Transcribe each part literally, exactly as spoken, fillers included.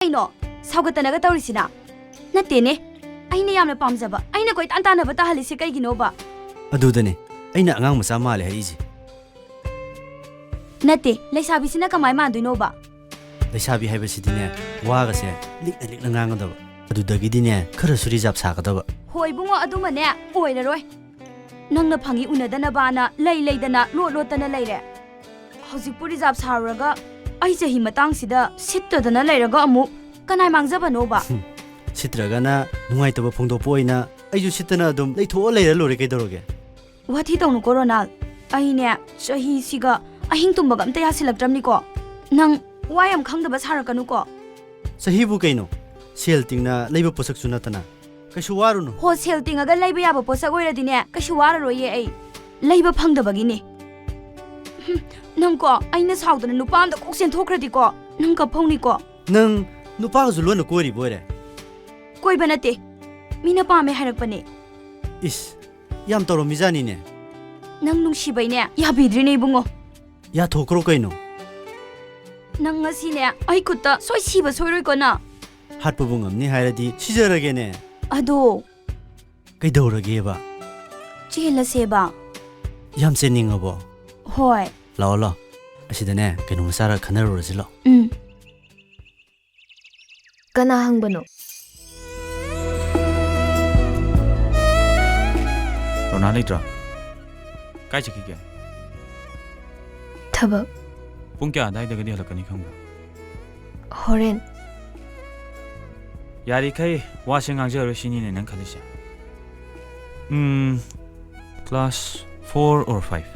ꯀꯩꯅꯣ? ꯁꯥꯎꯒꯠꯇꯅꯒ ꯇꯧꯔꯤꯁꯤꯅ? ꯅꯠꯇꯦꯅꯦ, ꯑꯩꯅ ꯌꯥꯝꯅ ꯄꯥꯝꯖꯕ, ꯑꯩꯅ ꯀꯣꯏꯇꯥꯟ ꯇꯥꯟꯅꯕ ꯇꯥꯍꯜꯂꯤꯁꯦ ꯀꯩꯒꯤꯅꯣꯕ? ꯑꯗꯨꯗꯅꯦ ꯑꯩꯅ ꯑꯉꯥꯡ ꯃꯆꯥ ꯃꯥꯜꯂꯦ ꯍꯥꯏꯔꯛꯏꯁꯦ꯫ ꯅꯠꯇꯦ, ꯂꯩꯁꯥꯕꯤꯁꯤꯅ ꯀꯃꯥꯏ ꯃꯥꯟꯗꯣꯏꯅꯣꯕ? ꯂꯩꯁꯥꯕꯤ ꯍꯥꯏꯕꯁꯤꯗꯤꯅꯦ, ꯋꯥꯒꯁꯦ ꯂꯤꯛꯅ ꯂꯤꯛꯅ ꯉꯥꯡꯒꯗꯕ, ꯑꯗꯨꯗꯒꯤꯗꯤꯅꯦ ꯈꯔꯁꯨ ꯔꯤꯖꯥꯕ ꯁꯥꯒꯗꯕ꯫ ꯍꯣꯏ ꯏꯕꯨꯡꯉꯣ, ꯑꯗꯨꯃꯅꯦ ꯑꯣꯏꯔꯔꯣꯏ꯫ ꯅꯪꯅ ꯐꯪꯉꯤ ꯎꯅꯗꯅꯕꯅ ꯂꯩ ꯂꯩꯗꯅ ꯂꯣꯠ ꯂꯣꯠꯇꯅ ꯂꯩꯔꯦ꯫ ꯍꯧꯖꯤꯛꯄꯨ ꯔꯤꯖꯥꯕ ꯁꯥꯔꯨꯔꯒ ꯑꯩ ꯆꯍꯤ ꯃꯇꯥꯡꯁꯤꯗ ꯁꯤꯠꯇꯗꯅ ꯂꯩꯔꯒ ꯑꯃꯨꯛ ꯀꯅꯥꯏ ꯃꯥꯡꯖꯕꯅꯣꯕ? ꯍꯨꯝ, ꯁꯤꯠꯇ꯭ꯔꯒꯅ ꯅꯨꯡꯉꯥꯏꯇꯕ ꯐꯣꯡꯗꯣꯛꯄ ꯑꯣꯏꯅ ꯑꯩꯁꯨ ꯁꯤꯠꯇꯅ ꯑꯗꯨꯝ ꯂꯩꯊꯣꯛꯑ ꯂꯩꯔ ꯂꯣꯏꯔꯦ, ꯀꯩꯗꯧꯔꯒꯦ? ꯋꯥꯊꯤ ꯇꯧꯅꯨꯀꯣ ꯔꯣꯅꯥꯜ꯫ ꯑꯩꯅꯦ, ꯆꯍꯤꯁꯤꯒ ꯑꯍꯤꯡ ꯇꯨꯝꯕꯒ ꯑꯝꯇ ꯌꯥꯁꯤꯜꯂꯛꯇ꯭ꯔꯕꯅꯤꯀꯣ꯫ ꯅꯪ ꯋꯥ ꯌꯥꯝ ꯈꯪꯗꯕ ꯁꯥꯔꯛꯀꯅꯨꯀꯣ꯫ ꯆꯍꯤꯕꯨ ꯀꯩꯅꯣ? ꯁꯦꯜ ꯇꯤꯡꯅ ꯂꯩꯕ ꯄꯣꯠꯁꯛꯁꯨ ꯅꯠꯇꯅ꯫ ꯀꯩꯁꯨ ꯋꯥꯔꯨꯅꯨ꯫ ꯍꯣ, ꯁꯦꯜ ꯇꯤꯡꯉꯒ ꯂꯩꯕ ꯌꯥꯕ ꯄꯣꯠꯁꯛ ꯑꯣꯏꯔꯗꯤꯅꯦ, ꯀꯩꯁꯨ ꯋꯥꯔꯔꯣꯏꯌꯦ ꯑꯩ꯫ ꯂꯩꯕ ꯐꯪꯗꯕꯒꯤꯅꯦ꯫ ꯍꯨꯝ, ꯅꯪꯀꯣ, ꯑꯩꯅ ꯁꯥꯎꯗꯅ ꯅꯨꯄꯥ ꯑꯝꯗ ꯀꯣꯛ ꯆꯦꯟꯊꯣꯛꯈ꯭ꯔꯗꯤꯀꯣ, ꯅꯪ ꯀꯞꯐꯧꯅꯤꯀꯣ꯫ ꯅꯪ ꯅꯨꯄꯥꯒꯁꯨ ꯂꯣꯟꯅ ꯀꯣꯏꯔꯤꯕ ꯑꯣꯏꯔꯦ? ꯀꯣꯏꯕ ꯅꯠꯇꯦ, ꯃꯤꯅ ꯄꯥꯝꯃꯦ ꯍꯥꯏꯔꯛꯄꯅꯦ꯫ ꯏꯁ, ꯌꯥꯝ ꯇꯧꯔꯝꯃꯤꯖꯥꯠꯅꯤꯅꯦ꯫ ꯅꯪ ꯅꯨꯡꯁꯤꯕꯩꯅꯦ, ꯌꯥꯕꯤꯗ꯭ꯔꯤꯅꯦ ꯏꯕꯨꯡꯉꯣ꯫ ꯌꯥꯊꯣꯛꯈ꯭ꯔꯣ ꯀꯩꯅꯣ꯫ ꯅꯪ ꯉꯁꯤꯅꯦ, ꯑꯩ ꯈꯨꯠꯇ ꯁꯣꯏ ꯁꯤꯕ ꯁꯣꯏꯔꯣꯏꯀꯣ ꯅꯪ? ꯍꯥꯠꯄꯕꯨ ꯉꯝꯅꯤ ꯍꯥꯏꯔꯗꯤ ꯁꯤꯖꯔꯒꯦꯅꯦ꯫ ꯑꯗꯣ꯫ ꯀꯩꯗꯧꯔꯒꯦꯕ? ꯆꯦꯜꯂꯁꯦꯕ꯫ ꯌꯥꯝ ꯆꯦꯟꯅꯤꯡꯉꯕꯣ? ꯍꯣꯏ꯫ ꯂꯥꯛꯑꯣ, ꯂꯥꯛꯑꯣ꯫ ꯑꯁꯤꯗꯅꯦ, ꯀꯩꯅꯣꯝꯃ ꯆꯥꯔ ꯈꯟꯅꯔꯨꯔꯁꯤ, ꯂꯥꯛꯑꯣ꯫ ꯎꯝ꯫ ꯀꯅꯥ ꯍꯪꯕꯅꯣ? ꯔꯣꯅꯥ ꯂꯩꯇ꯭ꯔꯣ? ꯀꯥꯏ ꯆꯠꯈꯤꯒꯦ? ꯊꯕꯛ꯫ ꯄꯨꯡ ꯀꯌꯥ ꯑꯗꯥꯏꯗꯒꯗꯤ ꯍꯜꯂꯛꯀꯅꯤ ꯈꯪꯕ꯭ꯔꯥ? ꯍꯣꯔꯦꯟ꯫ ꯌꯥꯔꯤꯈꯩ ꯋꯥꯁꯦ ꯉꯥꯡꯖꯔꯣꯏ ꯁꯤꯅꯤꯅꯦ ꯅꯪ ꯈꯜꯂꯤꯁꯦ? ꯎꯝ, class four or five?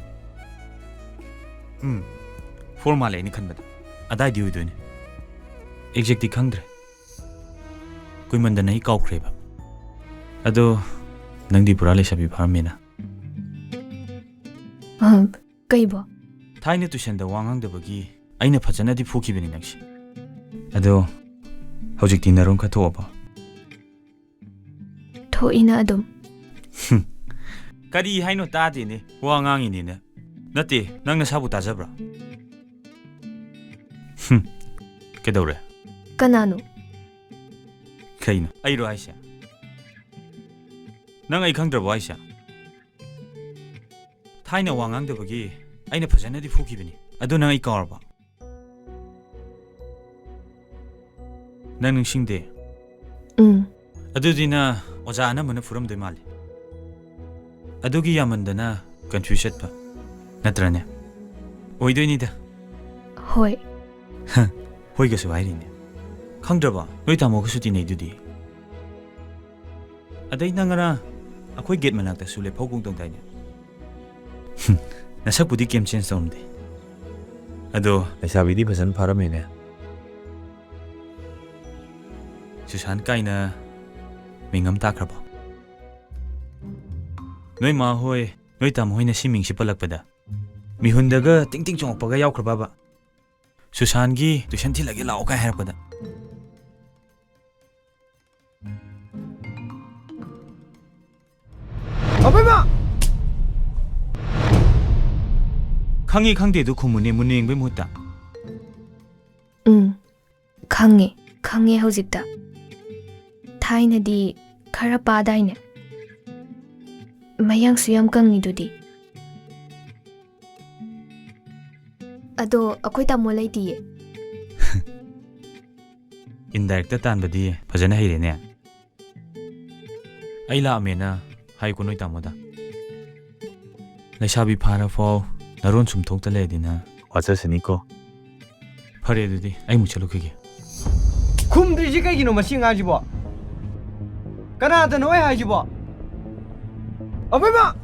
Um, four ꯃꯥꯜꯂꯦ ꯑꯩꯅ ꯈꯟꯕꯗ꯫ ꯑꯗꯥꯏꯗꯤ ꯑꯣꯏꯗꯣꯏꯅꯦ꯫ Exactꯇꯤ ꯈꯪꯗ꯭ꯔꯦ꯫ ꯀꯨꯏꯃꯟꯗꯅ ꯑꯩ ꯀꯥꯎꯈ꯭ꯔꯦꯕ꯫ ꯑꯗꯣ ꯅꯪꯗꯤ ꯄꯨꯔꯥ ꯂꯩꯁꯥꯕꯤ ꯐꯥꯔꯝꯃꯦꯅ꯫ ꯑꯍꯝ, ꯀꯩꯕꯣ? ꯊꯥꯏꯅ tuitionꯗ ꯋꯥ ꯉꯥꯡꯗꯕꯒꯤ ꯑꯩꯅ ꯐꯖꯅꯗꯤ ꯐꯨꯈꯤꯕꯅꯤ ꯅꯪꯁꯦ꯫ ꯑꯗꯣ ꯍꯧꯖꯤꯛꯇꯤ ꯅꯔꯣꯟ ꯈꯔ ꯊꯣꯛꯑꯕꯣ? ꯊꯣꯛꯏꯅ ꯑꯗꯨꯝ꯫ ꯍꯨꯝ꯫ ꯀꯔꯤ ꯍꯥꯏꯅꯣ ꯇꯥꯗꯦꯅꯦ, ꯋꯥ ꯉꯥꯡꯉꯤꯅꯤꯅꯦ꯫ ꯅꯠꯇꯦ, ꯅꯪ ꯅꯁꯥꯕꯨ ꯇꯥꯖꯕ꯭ꯔꯥ? ꯍꯨꯝ꯫ ꯀꯩꯗꯧꯔꯦ? ꯀꯅꯥꯅꯣ? ꯀꯩꯅꯣ? ꯑꯩꯔꯣ ꯍꯥꯏꯁꯦ? ꯅꯪ ꯑꯩ ꯈꯪꯗ꯭ꯔꯕꯣ ꯍꯥꯏꯁꯦ? ꯊꯥꯏꯅ ꯋꯥ ꯉꯥꯡꯗꯕꯒꯤ ꯑꯩꯅ ꯐꯖꯅꯗꯤ ꯐꯨꯈꯤꯕꯅꯤ꯫ ꯑꯗꯨ ꯅꯪ ꯑꯩ ꯀꯥꯎꯔꯕꯣ? ꯅꯪ ꯅꯤꯡꯁꯤꯡꯗꯦ? ꯎꯝ꯫ ꯑꯗꯨꯗꯤ ꯅꯪ ꯑꯣꯖꯥ ꯑꯅꯝꯕꯅ ꯐꯨꯔꯝꯗꯣꯏ ꯃꯥꯜꯂꯤ꯫ ꯑꯗꯨꯒꯤ ꯌꯥꯝꯃꯟꯗꯅ confuse ꯆꯠꯄ ꯅꯠꯇ꯭ꯔꯅꯦ? ꯑꯣꯏꯗꯣꯏꯅꯤꯗ꯫ ꯍꯣꯏ꯫ ꯍ, ꯍꯣꯏꯒꯁꯨ ꯍꯥꯏꯔꯤꯅꯦ꯫ ꯈꯪꯗ꯭ꯔꯕꯣ? ꯅꯣꯏ ꯇꯥꯃꯣꯒꯁꯨ ꯇꯤꯟꯅꯩꯗꯨꯗꯤ꯫ ꯑꯗꯩ ꯅꯪ ꯉꯔꯥꯡ ꯑꯩꯈꯣꯏ gate ꯃꯅꯥꯛꯇꯁꯨ ꯂꯦꯞꯍꯧꯒꯨꯝ ꯇꯧꯗꯥꯏꯅꯦ? ꯍꯨꯝ, ꯅꯁꯛꯄꯨꯗꯤ ꯀꯩꯝ change ꯇꯧꯔꯝꯗꯦ꯫ ꯑꯗꯣ ꯂꯩꯁꯥꯕꯤꯗꯤ ꯐꯖꯅ ꯐꯥꯔꯝꯃꯦꯅꯦ꯫ ꯁꯨꯁꯥꯟ ꯀꯥꯏꯅ ꯃꯤꯡ ꯑꯃ ꯇꯥꯈ꯭ꯔꯕꯣ? ꯅꯣꯏ ꯃꯥ ꯍꯣꯏ, ꯅꯣꯏ ꯇꯥꯃꯣ ꯍꯣꯏꯅ ꯁꯤ ꯃꯤꯡꯁꯤ ꯄꯜꯂꯛꯄꯗ ꯃꯤꯍꯨꯟꯗꯒ ꯇꯤꯡ ꯇꯤꯡ ꯆꯣꯡꯉꯛꯄꯒ ꯌꯥꯎꯈ꯭ꯔꯕꯕ? ꯁꯨꯁꯥꯟꯒꯤ tuition ꯊꯤꯜꯂꯒꯦ ꯂꯥꯛꯑꯣ ꯀꯥꯏ ꯍꯥꯏꯔꯛꯄꯗ꯫ ꯑꯕꯦꯝꯃ! ꯈꯪꯉꯤ ꯈꯪꯗꯦꯗꯨ ꯈꯨꯝꯃꯨꯅꯦ, ꯃꯨꯟꯅ ꯌꯦꯡꯕꯩ ꯃꯍꯨꯠꯇ꯫ ꯎꯝ, ꯈꯪꯉꯦ, ꯈꯪꯉꯦ ꯍꯧꯖꯤꯛꯇ꯫ ꯊꯥꯏꯅꯗꯤ ꯈꯔ ꯄꯥꯗꯥꯏꯅꯦ? ꯃꯌꯥꯡꯁꯨ ꯌꯥꯝ ꯀꯪꯉꯤꯗꯨꯗꯤ꯫ ꯑꯗꯣ ꯑꯩꯈꯣꯏ ꯇꯥꯃꯣ ꯂꯩꯇꯤꯌꯦ꯫ Indirectꯇ ꯇꯥꯟꯕꯗꯤ ꯐꯖꯅ ꯍꯩꯔꯦꯅꯦ꯫ ꯑꯩ ꯂꯥꯛꯑꯝꯃꯦꯅ ꯍꯥꯏꯌꯨꯀꯣ ꯅꯣꯏ ꯇꯥꯃꯣꯗ꯫ ꯂꯩꯁꯥꯕꯤ ꯐꯥꯔꯐꯥꯎ ꯅꯔꯣꯟ ꯁꯨꯝ ꯊꯣꯛꯇ ꯂꯩꯔꯗꯤ ꯅꯪ꯫ ꯋꯥꯖꯁꯅꯤꯀꯣ꯫ ꯐꯔꯦ ꯑꯗꯨꯗꯤ ꯑꯩ ꯑꯃꯨꯛ ꯆꯠꯂꯨꯈꯤꯒꯦ꯫ ꯈꯨꯝꯗ꯭ꯔꯤꯁꯤ ꯀꯩꯒꯤꯅꯣ ꯃꯁꯤ ꯑꯉꯥꯡꯁꯤꯕꯣ? ꯀꯅꯥꯗꯅꯣ ꯑꯩ ꯍꯥꯏꯁꯤꯕꯣ? ꯑꯕꯦꯝꯃ!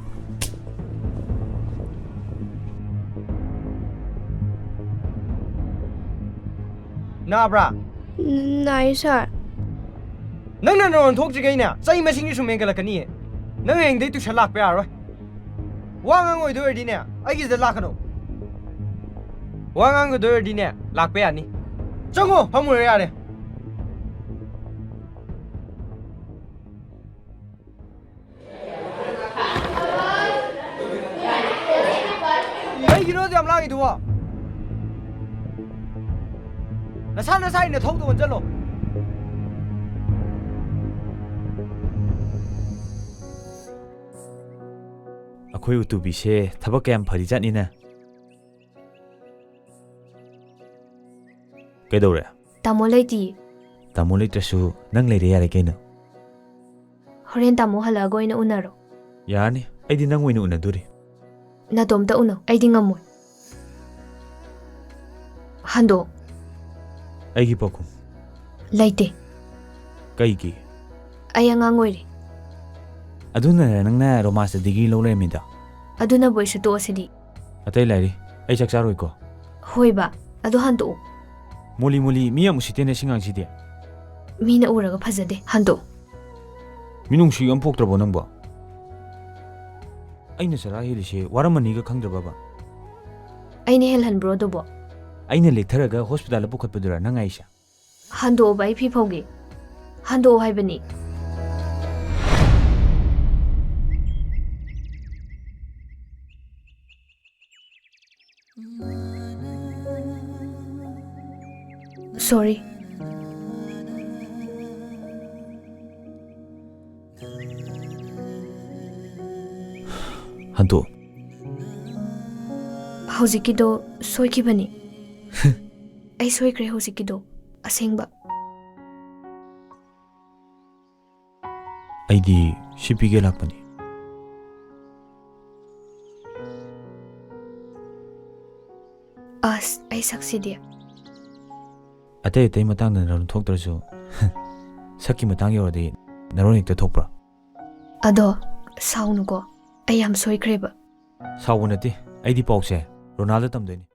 ꯅꯥꯕ꯭ꯔꯥ? ꯅꯥꯏ, ꯁꯥꯔ꯫ ꯅꯪꯅ ꯅꯔꯣꯟ ꯊꯣꯛꯇ꯭ꯔꯤꯈꯩꯅꯦ, ꯆꯍꯤ ꯃꯁꯤꯡꯗꯤ ꯁꯨꯝ ꯍꯦꯟꯒꯠꯂꯛꯀꯅꯤꯌꯦ꯫ ꯅꯪ ꯍꯌꯦꯡꯗꯩ tuition ꯂꯥꯛꯄ ꯌꯥꯔꯔꯣꯏ꯫ ꯋꯥ ꯉꯥꯡꯉꯣꯏꯗꯣꯏ ꯑꯣꯏꯔꯗꯤꯅꯦ, ꯑꯩꯒꯤꯁꯤꯗ ꯂꯥꯛꯀꯅꯨ꯫ ꯋꯥ ꯉꯥꯡꯒꯗꯣꯏ ꯑꯣꯏꯔꯗꯤꯅꯦ, ꯂꯥꯛꯄ ꯌꯥꯅꯤ꯫ ꯆꯪꯉꯣ, ꯐꯝꯃꯨꯔꯣ ꯌꯥꯔꯦ꯫ ꯀꯩꯒꯤꯅꯣ ꯑꯗꯨ ꯌꯥꯝ ꯂꯥꯡꯉꯤꯗꯨꯕꯣ? ꯅꯁꯥ ꯅꯁꯥꯒꯤ ꯅꯊꯧꯗꯣ ꯑꯣꯟꯁꯤꯜꯂꯣ꯫ ꯑꯩꯈꯣꯏ ꯎꯇꯨꯕꯤꯁꯦ ꯊꯕꯛ ꯀꯌꯥꯝ ꯐꯔꯤꯖꯥꯠꯅꯤꯅ꯫ ꯀꯩꯗꯧꯔꯦ? ꯇꯥꯃꯣ ꯂꯩꯇꯤꯌꯦ꯫ ꯇꯥꯃꯣ ꯂꯩꯇ꯭ꯔꯁꯨ ꯅꯪ ꯂꯩꯔꯦ ꯌꯥꯔꯦ ꯀꯩꯅꯣ꯫ ꯍꯣꯔꯦꯟ ꯇꯥꯃꯣ ꯍꯜꯂꯛꯑꯒ ꯑꯣꯏꯅ ꯎꯅꯔꯣ꯫ ꯌꯥꯔꯅꯤ, ꯑꯩꯗꯤ ꯅꯪ ꯑꯣꯏꯅ ꯎꯅꯗꯣꯔꯤ꯫ ꯅꯇꯣꯝꯇ ꯎꯅꯧ, ꯑꯩꯗꯤ ꯉꯝꯃꯣꯏ꯫ ꯍꯟꯗꯣꯛ꯫ ꯑꯩꯒꯤ ꯄꯥꯎꯈꯨꯝ? ꯂꯩꯇꯦ꯫ ꯀꯩꯒꯤ? ꯑꯩ ꯑꯉꯥꯡ ꯑꯣꯏꯔꯤ꯫ ꯑꯗꯨꯅꯔ ꯅꯪꯅ ꯔꯣꯃꯥꯟꯁꯇ ꯗꯤꯒ꯭ꯔꯤ ꯂꯧ ꯂꯩꯔꯝꯃꯤꯗꯣ? ꯑꯗꯨꯅꯕꯨ ꯑꯩꯁꯨ ꯇꯣꯛꯑꯁꯤꯗꯤ꯫ ꯑꯇꯩ ꯂꯥꯏꯔꯤ, ꯑꯩ ꯆꯥꯛ ꯆꯥꯔꯣꯏꯀꯣ꯫ ꯍꯣꯏꯕ, ꯑꯗꯨ ꯍꯟꯗꯣꯛꯎ꯫ ꯃꯣꯂꯤ ꯃꯣꯂꯤ, ꯃꯤ ꯌꯥꯝ ꯎꯁꯤꯠꯇꯦꯅꯦ ꯁꯤ ꯉꯥꯡꯁꯤꯗꯤ꯫ ꯃꯤꯅ ꯎꯔꯒ ꯐꯖꯗꯦ, ꯍꯟꯗꯣꯛꯎ꯫ ꯃꯤꯅꯨꯡꯁꯤ ꯑꯃ ꯄꯣꯛꯇ꯭ꯔꯕꯣ ꯅꯪꯕꯣ? ꯑꯩꯅ ꯆꯔꯥ ꯍꯦꯜꯂꯤꯁꯦ ꯋꯥꯔꯝꯃꯅꯤꯒ ꯈꯪꯗ꯭ꯔꯕꯕ? ꯑꯩꯅ ꯍꯦꯜꯍꯟꯕ꯭ꯔꯣ ꯑꯗꯨꯕꯣ? ꯑꯩꯅ ꯂꯦꯛꯊꯔꯒ ꯍꯣꯁꯄꯤꯇꯥꯜꯗ ꯄꯨꯈꯠꯄꯗꯨꯔꯥ ꯅꯪ ꯍꯥꯏꯁꯦ? ꯍꯟꯗꯣꯛꯑꯣꯕ, ꯑꯩ ꯐꯤ ꯐꯧꯒꯦ꯫ ꯍꯟꯗꯣꯛꯑꯣ ꯍꯥꯏꯕꯅꯤ꯫ Sorry. ꯍꯟꯗꯣꯛ꯫ ꯍꯧꯖꯤꯛꯀꯤꯗꯣ ꯁꯣꯏꯈꯤꯕꯅꯤ꯫ ꯑꯩ ꯁꯣꯏꯈ꯭ꯔꯦ ꯍꯧꯖꯤꯛꯀꯤꯗꯣ꯫ ꯑꯁꯦꯡꯕ꯫ ꯑꯩꯗꯤ ꯁꯤ ꯄꯤꯒꯦ ꯂꯥꯛꯄꯅꯤ꯫ ꯑꯁ, ꯑꯩ ꯁꯛꯁꯤꯗꯤ꯫ ꯑꯇꯩ ꯑꯇꯩ ꯃꯇꯥꯡꯗ ꯅꯔꯣꯟ ꯊꯣꯛꯇ꯭ꯔꯁꯨ, ꯁꯛꯀꯤ ꯃꯇꯥꯡ ꯌꯧꯔꯗꯤ ꯅꯔꯣꯟ ꯍꯦꯛꯇ ꯊꯣꯛꯄ꯭ꯔꯥ? ꯑꯗꯣ, ꯁꯥꯎꯅꯨꯀꯣ, ꯑꯩ ꯌꯥꯝ ꯁꯣꯏꯈ꯭ꯔꯦꯕ꯫ ꯁꯥꯎꯕ ꯅꯠꯇꯦ, ꯑꯩꯗꯤ ꯄꯥꯎꯁꯦ ꯔꯣꯅꯥꯜꯗ ꯇꯝꯗꯣꯏꯅꯤ꯫